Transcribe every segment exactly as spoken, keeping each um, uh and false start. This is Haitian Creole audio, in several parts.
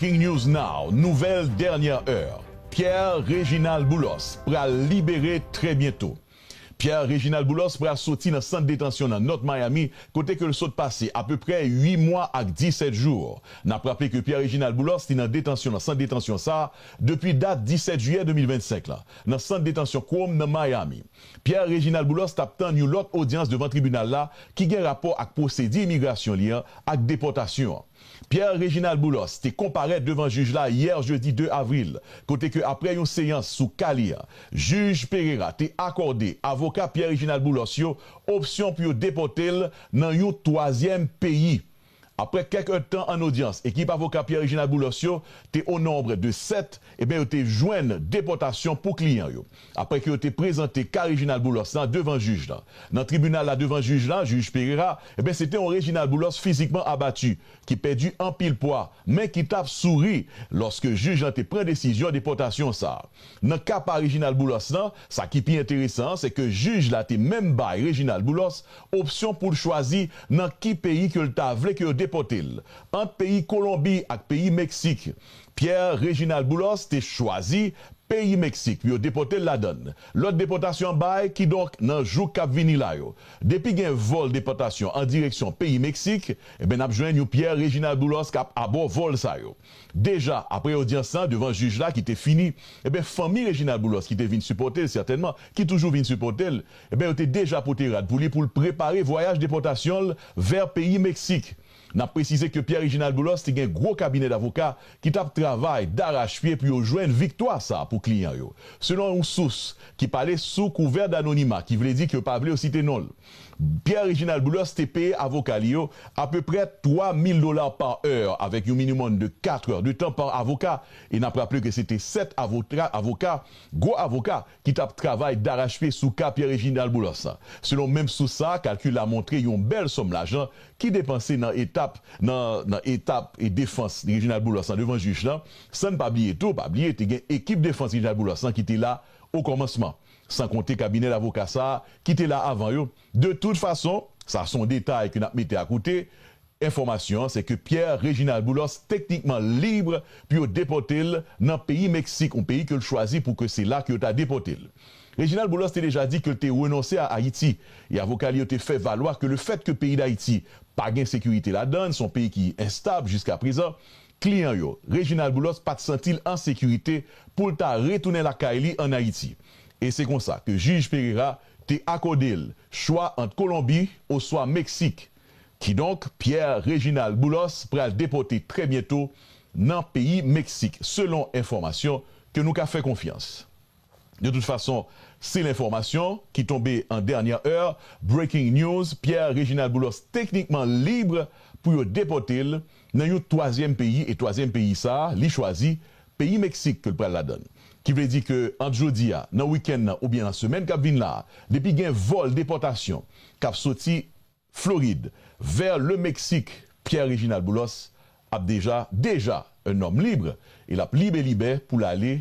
Breaking News Now, nouvèl dènyè è. Pierre Réginald Boulos pral libere trè byento. Pierre Réginald Boulos pral soti nan sant detansyon nan North Miami, kote ke l sot pase apeprè uit mwa ak disèt jou. N ap raple ke Pierre Réginald Boulos te nan detansyon nan sant detansyon sa a depi dat disèt jiyè de mil vennsenk la, nan sant detansyon Chrome nan Miami. Pierre Réginald Boulos t ap tann yon lòt odyans devan tribinal la ki gen rapò ak pwosedi imigrasyon li an ak depòtasyon an. Pierre Réginald Boulos te konparèt devan jij la yè jedi de avril, kote ke apre yon seyans sou ka li an, jij Pereira te akòde avoka Pierre Réginald Boulos yo opsyon pou yo depòte l nan yon twazyèm peyi. Apre kèk èdtan ann odyans, ekip avoka Pierre Réginald Boulos yo te o nonb de sèt, ebyen yo te jwenn depòtasyon pou kliyan yo. Apre ke yo te prezante ka Réginald Boulos lan devan jij lan. Nan tribinal la devan jij lan, jij Pereira, ebyen se te yon Réginald Boulos fizikman abati, ki pèdi anpil pwa, men ki t ap souri lòske jij lan te pran desizyon depòtasyon sa a. Nan ka pa Réginald Boulos lan, sa ki pi enteresan an, se ke jij la te menm bay Réginald Boulos opsyon pou l chwazi nan ki peyi ke l ta vle ke yo depòte l, ant peyi Kolonbi ak peyi Meksik. Pierre Réginald Boulos te chwazi peyi Meksik pou yo depòte l ladan l. Lòd depòtasyon an bay, kidonk, nan jou k ap vini la yo. Depi gen vòl depòtasyon an direksyon peyi Meksik, ebyen, n ap jwenn yon Pierre Réginald Boulos k ap abò vòl sa yo. Deja, apre odyans lan devan jij la ki te fini, ebyen, fanmi Réginald Boulos ki te vin sipòte l, sètènman, ki toujou vin sipòte l, ebyen, yo te deja pote rad pou li pou l prepare vwayaj depòtasyon l vè peyi Meksik. N ap presize ke Pierre Réginald Boulos te gen gwo kabinè davoka ki t ap travay darachpye pou yo jwenn viktwa sa a pou kliyan yo. Selon yon sous ki pale sou kouvè danonima, ki vle di ke yo pa vle yo site non l, Pierre Réginald Boulos te peye avoka li yo apeprè twa mil dola pa è, avèk yon minimòm de kat è de tan pa avoka, e n ap raple ke se te sèt avoka, avoka, gwo avoka, ki t ap travay darachpye sou ka Pierre Réginald Boulos la. Selon menm sous sa a, kalkil la montre yon bèl sòm lajan ki depanse nan etap, nan, nan etap e defans Réginald Boulos lan devan jij lan. San n pa bliye tou, pa bliye, te gen ekip defans Réginald Boulos lan ki te la o kòmansman, san konte kabinè davoka sa a ki te la avan yo. De tout fason, sa se yon detay ke n ap mete akote, enfòmasyon an, se ke Pierre Réginald Boulos teknikman lib pou yo depòte l nan peyi Meksik, yon peyi ke l chwazi pou ke se la ke yo ta depòte l. Réginald Boulos te deja di ke l te renonse a Ayiti, e avoka li yo te fè valwa ke lefètke peyi Dayiti pa gen sekirite ladan l, se yon peyi ki enstab jiskaprezan, kliyan yo, Réginald Boulos pa t santi l an sekirite pou l ta retounen lakay li ann Ayiti. E se konsa ke jij Pereira te akòde l chwa ant Kolonbi oswa Meksik. Kidonk, Pierre Réginald Boulos pral depòte trè byento nan peyi Meksik, selon enfòmasyon ke nou ka fè konfyans. De tout fason, se lenfòmasyon ki tonbe an dènyè è, breaking news, Pierre Réginald Boulos teknikman lib pou yo depòte l nan yon twazyèm peyi, e twazyèm peyi sa a, li chwazi, peyi Meksik ke l pral ladan l. Ki vle di ke ant jodi a, nan wikenn nan oubyen nan semèn k ap vin la a, depi gen vòl depòtasyon k ap soti Florid vè le Mexique, Pierre Réginald Boulos ap deja, déjà un homme libre, e l ap lib e libè pou l ale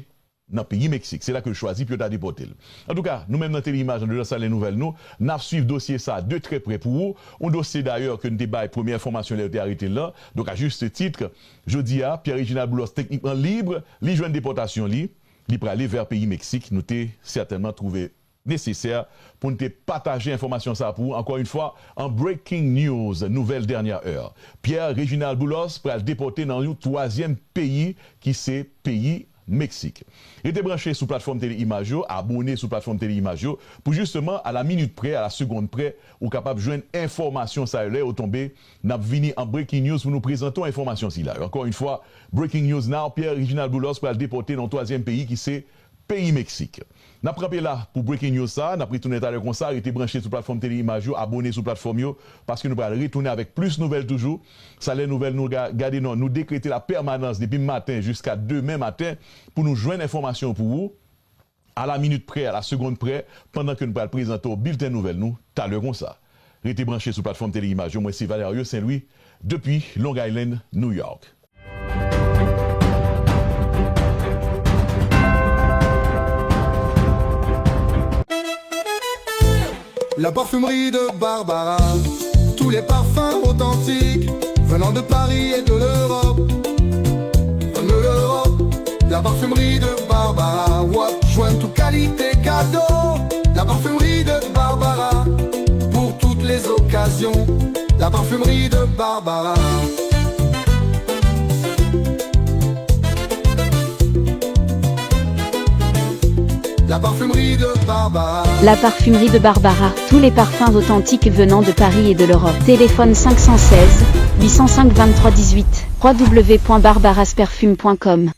nan peyi Meksik. Se la ke l chwazi pou yo ta depòte l. Antouka, nou menm nan Tele Imaj, andedan salè nouvèl nou, n ap swiv dosye sa a de trè prè pou ou. Yon dosye dayè ke n te bay premye enfòmasyon lè yo te arete l lan. Donk, a juste titre, jodi a, Pierre Réginald Boulos teknikman lib, li jwenn depòtasyon li, li prale vè peyi Meksik. Nou te sètènman twouve nesesè pou n te pataje enfòmasyon sa a pou ou. Ankò yon fwa, an breaking news, nouvèl dènyè è, Pierre Réginald Boulos pral depòte nan yon twazyèm peyi ki se peyi Meksik. Rete branche sou platfòm Tele Imaj yo, abòne sou platfòm Tele Imaj yo, pou jisteman, a la minit prè, a la segonn prè, ou kapab jwenn enfòmasyon sa yo lè yo tonbe. N ap vini an breaking news pou nou prezante w enfòmasyon sila yo. Ankò yon fwa, breaking news now, Pierre Réginald Boulos pral depòte nan yon twazyèm peyi ki se peyi Meksik. N ap kanpe la pou breaking news sa a, n ap retounen talè konsa, rete branche sou platfòm Tele Imaj yo, abòne sou platfòm yo, paske nou pral retounen avèk plis nouvèl toujou. Salè nouvèl nou ga-, gade non, nou dekrete la pèmanans depi maten jiska demen maten pou nou jwenn enfòmasyon pou ou, a la minit prè, a la segonn prè, pandan ke nou pral prezante w bilten nouvèl nou talè konsa. Rete branche sou platfòm Tele Imaj yo, mwen se Valerio Saint Louis, depi Long Island, New York. La parfumerie de Barbara, tous les parfums authentiques venant de Paris et de l'Europe. Parfumerie de Barbara, w ap jwenn tout kalite kado. La parfumerie de Barbara, pour toutes les occasions. La parfumerie de Barbara. La parfumerie de Barbara. La parfumerie de Barbara, tous les parfums authentiques venant de Paris et de l'Europe. Téléphone cinq cent seize, huit cent cinq, vingt-trois dix-huit, trois W point barbarasperfume point com.